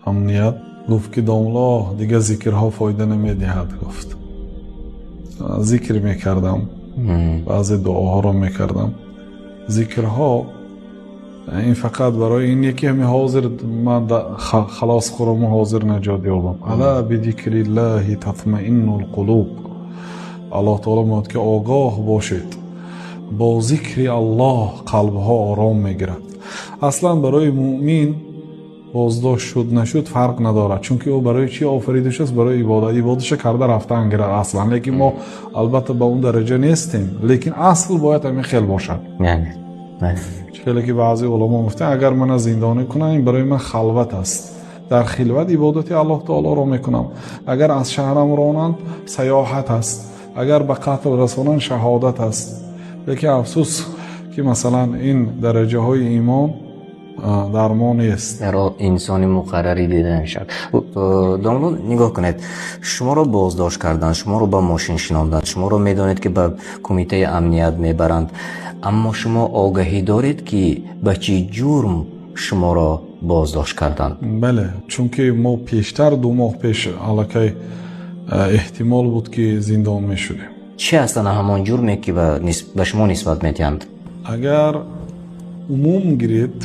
Амният гуфт, ки домло, дигар зикрҳо фоида намедиҳад, гуфт. Зикр мекардам, баъзе дуоҳоро мекардам. Зикрҳо ин фақат барои ин яке ҳами ҳозир ман халос хӯраму ҳозир наҷот ёбам. ألا بذكر الله تطمئن القلوب. Аллоҳ таоло мегӯяд, ки огоҳ бошед, бо зикри Аллоҳ қалбҳо ором мегирад. Аслан барои муъмин боздошт шуд, нашуд, фарқ надорад, чунки ӯ барои чӣ офарида шудааст? Барои ибодат. Ибодатша карда рафтан гирад аслан. Лекин мо, албатта, ба он дараҷа нестем, лекин асл бояд ҳамин хел бошад. Хеле ки баъзе уламо гуфтанд, агар мана зиндонӣ кунанд, ин барои ман халват аст, дар хилват ибодати Аллоҳ таолоро мекунам. Агар аз шаҳрам ронанд, саёҳат аст. Агар ба қатл расонанд, шаҳодат аст. Лекин афсӯс, ки масалан ин дараҷаҳои имон дар мо нест. Дар инсони муқаррарӣ дида мешавад. Домло, нигоҳ кунед, шуморо боздошт карданд, шуморо ба мошин шинонданд, шуморо медонед, ки ба кумитаи амният мебаранд, аммо шумо огаҳӣ доред, ки ба чӣ ҷурм шуморо боздошт карданд? Бале, чунки мо пештар, 2 моҳ пеш аллакай эҳтимол буд, ки зиндон мешудем. Чӣ ҳастанд ҳамон ҷурме, ки ба шумо нисбат медиҳанд? Агар умум гиред.